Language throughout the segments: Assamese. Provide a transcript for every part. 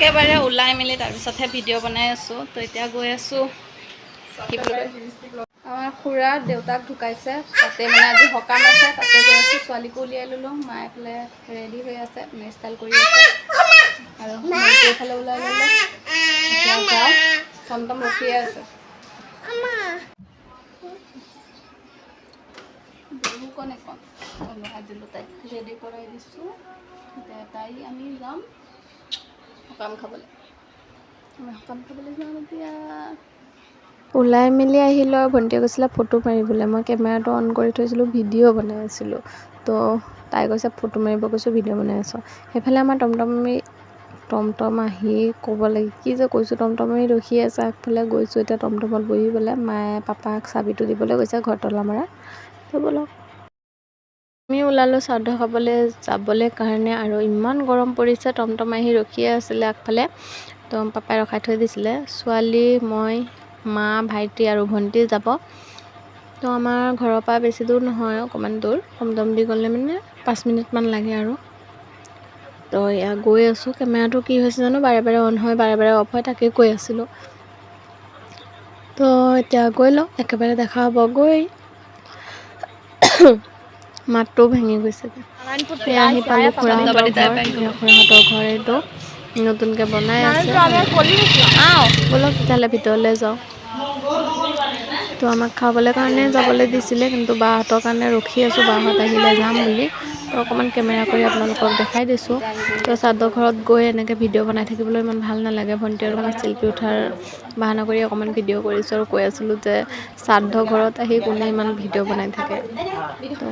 একেবাৰে ওলাই মেলি তাৰপিছতহে ভিডিঅ' বনাই আছোঁ। তো এতিয়া গৈ আছোঁ, কি বুলি কয়, আমাৰ খুৰা দেউতাক ঢুকাইছে, তাতে মানে আজি সকাম আছে, তাতে গৈ আছোঁ। ছোৱালীকো উলিয়াই ল'লোঁ। মা এইফালে ৰেডি হৈ আছে, মানে ষ্টাইল কৰি আছে আৰু ভণ্টি এইফালে ওলাই ল'লে। এতিয়া যাওঁ, টমটম ৰখিয়ে আছে। বহুকণ একণ ওলাই দিলোঁ, তাইক ৰেডি কৰাই দিছোঁ। এতিয়া তাই আমি যাম সকাম খাবলৈ। আমি সকাম খাবলৈ যাম এতিয়া। ওলাই মেলি আহিলোঁ আৰু ভণ্টিয়ে কৈছিলে ফটো মাৰিবলৈ। মই কেমেৰাটো অন কৰি থৈছিলোঁ, ভিডিঅ' বনাই আছিলোঁ। তো তাই কৈছে ফটো মাৰিব কৈছোঁ, ভিডিঅ' বনাই আছ। সেইফালে আমাৰ টমটম টমটম আহি, ক'ব লাগে কি যে কৈছোঁ, টমটম আহি ৰখি আছে আগফালে। গৈছোঁ এতিয়া টমটমত বহি পেলাই। মায়ে পাপাক চাবিটো দিবলৈ গৈছে ঘৰ তলা মৰা। তো ব'লক, আমি ওলালোঁ শ্ৰাদ্ধ খাবলৈ যাবলৈ কাৰণে। আৰু ইমান গৰম পৰিছে, টমটম আহি ৰখিয়ে আছিলে আগফালে, তো পাপাই ৰখাই থৈ দিছিলে। ছোৱালী, মই, মা, ভাইটি আৰু ভণ্টি যাব। তো আমাৰ ঘৰৰ পৰা বেছি দূৰ নহয়, অকণমান দূৰ। টমটম দি গ'লে মানে 5 মিনিটমান লাগে। আৰু তো এয়া গৈ আছোঁ। কেমেৰাটো কি হৈছে জানো, বাৰে বাৰে অন হয়, বাৰে বাৰে অফ হয়, তাকে কৈ আছিলোঁ। তো এতিয়া গৈ লওঁ, একেবাৰে দেখা হ'ব গৈ। মাতটোও ভাঙি গৈছেগৈ। এয়া আহি পালোঁ খুৰাহঁতৰ ঘৰ। এয়া খুৰাহঁতৰ ঘৰ, এইটো নতুনকৈ বনাই আছে। ব'লক তেতিয়াহ'লে ভিতৰলৈ যাওঁ। তো আমাক খাবলৈ কাৰণে যাবলৈ দিছিলে, কিন্তু বাহঁতৰ কাৰণে ৰখি আছোঁ, বাহঁত আহিলে যাম বুলি। তো অকণমান কেমেৰা কৰি আপোনালোকক দেখাই দিছোঁ। তো শ্ৰাদ্ধ ঘৰত গৈ এনেকৈ ভিডিঅ' বনাই থাকিবলৈ ইমান ভাল নালাগে। ভণ্টি আৰু মই চেল্ফি উঠাৰ বাহানা কৰি অকণমান ভিডিঅ' কৰিছোঁ আৰু কৈ আছিলোঁ যে শ্ৰাদ্ধ ঘৰত আহি কোনে ইমান ভিডিঅ' বনাই থাকে। তো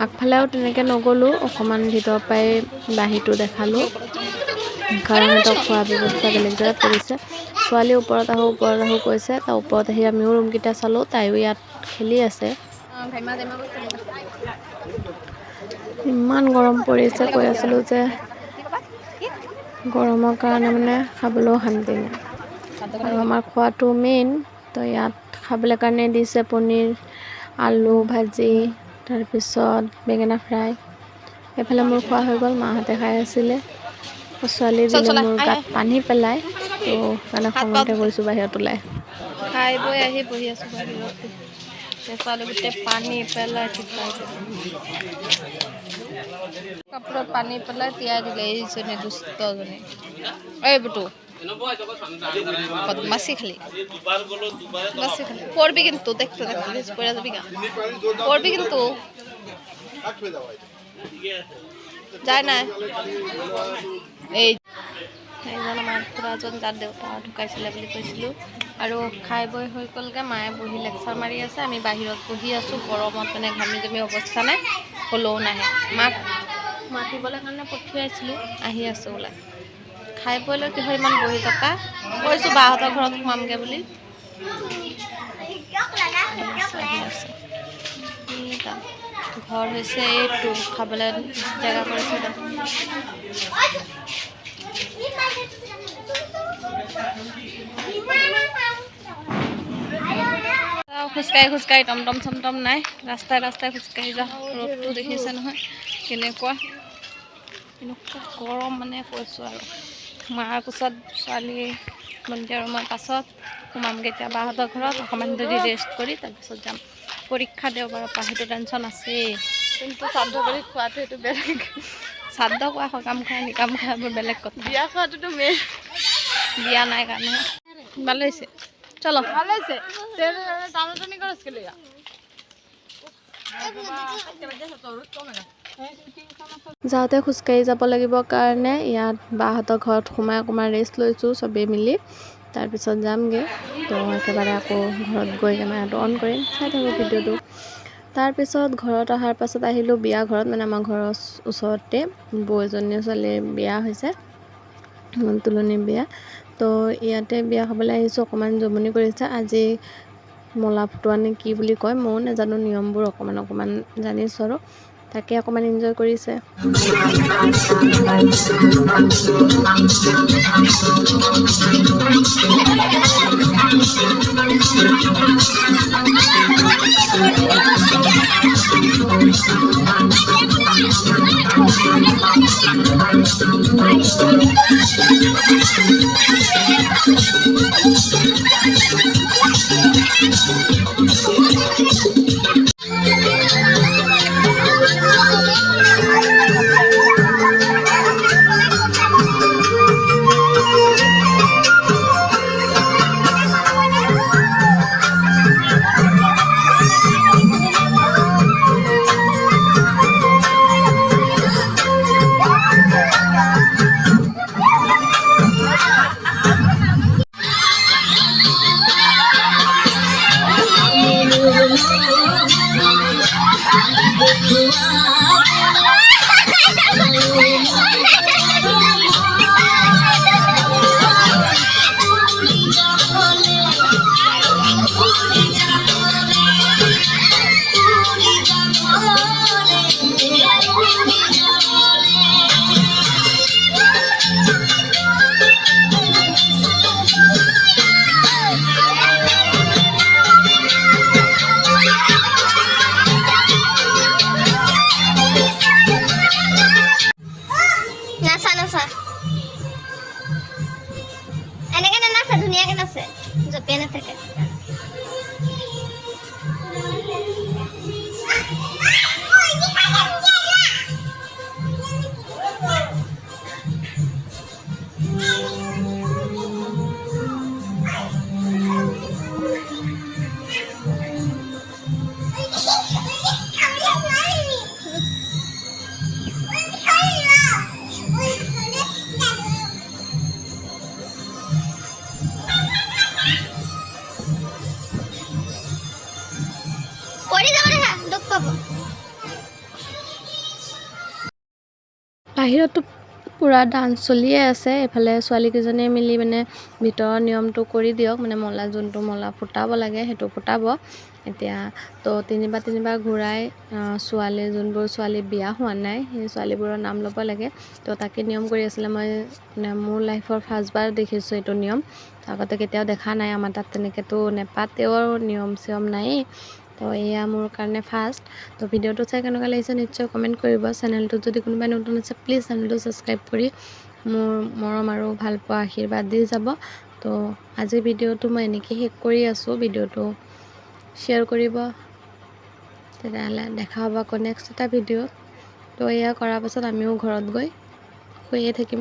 আগফালেও তেনেকৈ নগ'লোঁ, অকণমান ভিতৰৰ পৰাই বাঁহীটো দেখালোঁ, কাৰণ সিহঁতক খোৱা ব্যৱস্থা বেলেগ জেগাত কৰিছে। ছোৱালী ওপৰত আহোঁ, ওপৰত আহোঁ কৈছে। তাৰ ওপৰত আহি আমিও ৰুমকেইটা চালোঁ। তাইও ইয়াত খেলি আছে। ইমান গৰম পৰিছে, কৈ আছিলোঁ যে গৰমৰ কাৰণে মানে খাবলৈও শান্তি নাই আৰু আমাৰ খোৱাটো মেইন। তো ইয়াত খাবলৈ কাৰণে দিছে পনীৰ, আলু ভাজি, তাৰপিছত বেঙেনা ফ্ৰাই। এইফালে মোৰ খোৱা হৈ গ'ল, মাহঁতে খাই আছিলে। ছোৱালী দিলে মোৰ গাত পানী পেলাই, তো সেইকাৰণে খঙতে গৈছোঁ বাহিৰত ওলাই। খাই বৈ আহি বহি আছোঁ বাহিৰত। ছোৱালী গোটেই পানী পেলাই তিয়াই দিলে, কাপোৰত পানী পেলাই তিয়াই দিলে এইজনী দুষ্টজনী। এই বুটু, বদমাচি খালি, বদমাচি খালি। পড়বি কিন্তু, দেখতে দেখতে পড়ে যাবি গা, পড়বি কিন্তু। যায় নাই। এই এইজন আমাৰ খুৰাজন, যাৰ দেউতা ঢুকাইছিলে বুলি কৈছিলোঁ। আৰু খাই বৈ হৈ গ'লগৈ। মায়ে বহি লেকচাৰ মাৰি আছে, আমি বাহিৰত বহি আছোঁ গৰমত, মানে ঘামি জামি অৱস্থা নাই, হ'লেও নাহে। মাক মাতিবলৈ কাৰণে পঠিয়াইছিলোঁ, আহি আছোঁ ওলাই। খাই বৈ লৈ কিহৰ ইমান বহি থকা? কৈছোঁ বাহঁতৰ ঘৰত সোমামগৈ বুলি। আহি আছে, আহি আছে। এইটা ঘৰ হৈছে, এইটো খাবলৈ জেগা কৰিছে তাত। খোজকাঢ়ি খোজকাঢ়ি, টমটম চমটম নাই, ৰাস্তাই ৰাস্তাই খোজকাঢ়ি যাওঁ। ৰ'দটো দেখিছে নহয় কেনেকুৱা, এনেকুৱা গৰম মানে কৈছোঁ। আৰু মাৰ পিছত ছোৱালী, ভণ্টি আৰু মই পাছত সোমামগৈ এতিয়া বাহঁতৰ ঘৰত। অকণমান দেৰি ৰেষ্ট কৰি তাৰপিছত যাম। পৰীক্ষা দেওবাৰৰ পৰা, সেইটো টেনশ্যন আছেই। কিন্তু শ্ৰাদ্ধ কৰি খোৱাটো সেইটো বেলেগ। শ্ৰাদ্ধ খোৱা, সকাম খোৱা, নিকাম খোৱা, এইবোৰ বেলেগ কথা। বিয়া খোৱাটোতো মেইন। বিয়া নাই কাৰণে ভালো হৈছে। চলো। ভালো হৈছে। টানাটানি কৰছ কেলে? যাওঁতে খোজকাঢ়ি যাব লাগিব কাৰণে ইয়াত বাহঁতৰ ঘৰত সোমাই অকণমান ৰেষ্ট লৈছোঁ চবেই মিলি, তাৰপিছত যামগৈ। তো একেবাৰে আকৌ ঘৰত গৈ কেমেৰাটো অন কৰিম, চাই থাকোঁ ভিডিঅ'টো। তাৰপিছত ঘৰত অহাৰ পাছত আহিলোঁ বিয়া ঘৰত, মানে আমাৰ ঘৰৰ ওচৰতে বৌ এজনী ছোৱালীৰ বিয়া হৈছে, তোলনি বিয়া। তো ইয়াতে বিয়া খাবলৈ আহিছোঁ। অকণমান জমনি কৰিছে আজি, মলা ফুটোৱা নে কি বুলি কয়, ময়ো নাজানো নিয়মবোৰ, অকণমান অকণমান জানিছোঁ আৰু তাকে অকণমান এনজয় কৰিছে। নাচা নাচা, এনেকে নানাচে, ধুনীয়াকে নাচে, জঁপিয়াই নাথাকে। পৰি যাব দেখা, দুখ পাব। বাহিৰততো পূৰা ডান্স চলিয়ে আছে। এইফালে ছোৱালীকেইজনীয়ে মিলি মানে ভিতৰৰ নিয়মটো কৰি দিয়ক, মানে মলা যোনটো মলা ফুটাব লাগে সেইটো ফুটাব। এতিয়া তো তিনিবাৰ তিনিবাৰ ঘূৰাই ছোৱালী যোনবোৰ ছোৱালী বিয়া হোৱা নাই সেই ছোৱালীবোৰৰ নাম ল'ব লাগে। তো তাকে নিয়ম কৰি আছিলে। মই মানে মোৰ লাইফৰ ফাৰ্ষ্টবাৰ দেখিছোঁ এইটো নিয়ম, আগতে কেতিয়াও দেখা নাই। আমাৰ তাত তেনেকৈতো নেপাতেও আৰু নিয়ম চিয়ম নায়েই। তো এয়া মোৰ কাৰণে ফাৰ্ষ্ট। তো ভিডিঅ'টো চাই কেনেকুৱা লাগিছে নিশ্চয় কমেণ্ট কৰিব। চেনেলটোত যদি কোনোবাই নতুন আছে, প্লিজ চেনেলটো ছাবস্ক্ৰাইব কৰি মোৰ মৰম আৰু ভালপোৱা আশীৰ্বাদ দি যাব। তো আজিৰ ভিডিঅ'টো মই এনেকৈ শেষ কৰি আছোঁ। ভিডিঅ'টো শ্বেয়াৰ কৰিব, তেতিয়াহ'লে দেখা হ'ব আকৌ নেক্সট এটা ভিডিঅ'ত। তো এয়া কৰাৰ পাছত আমিও ঘৰত গৈ শুইয়ে থাকিম।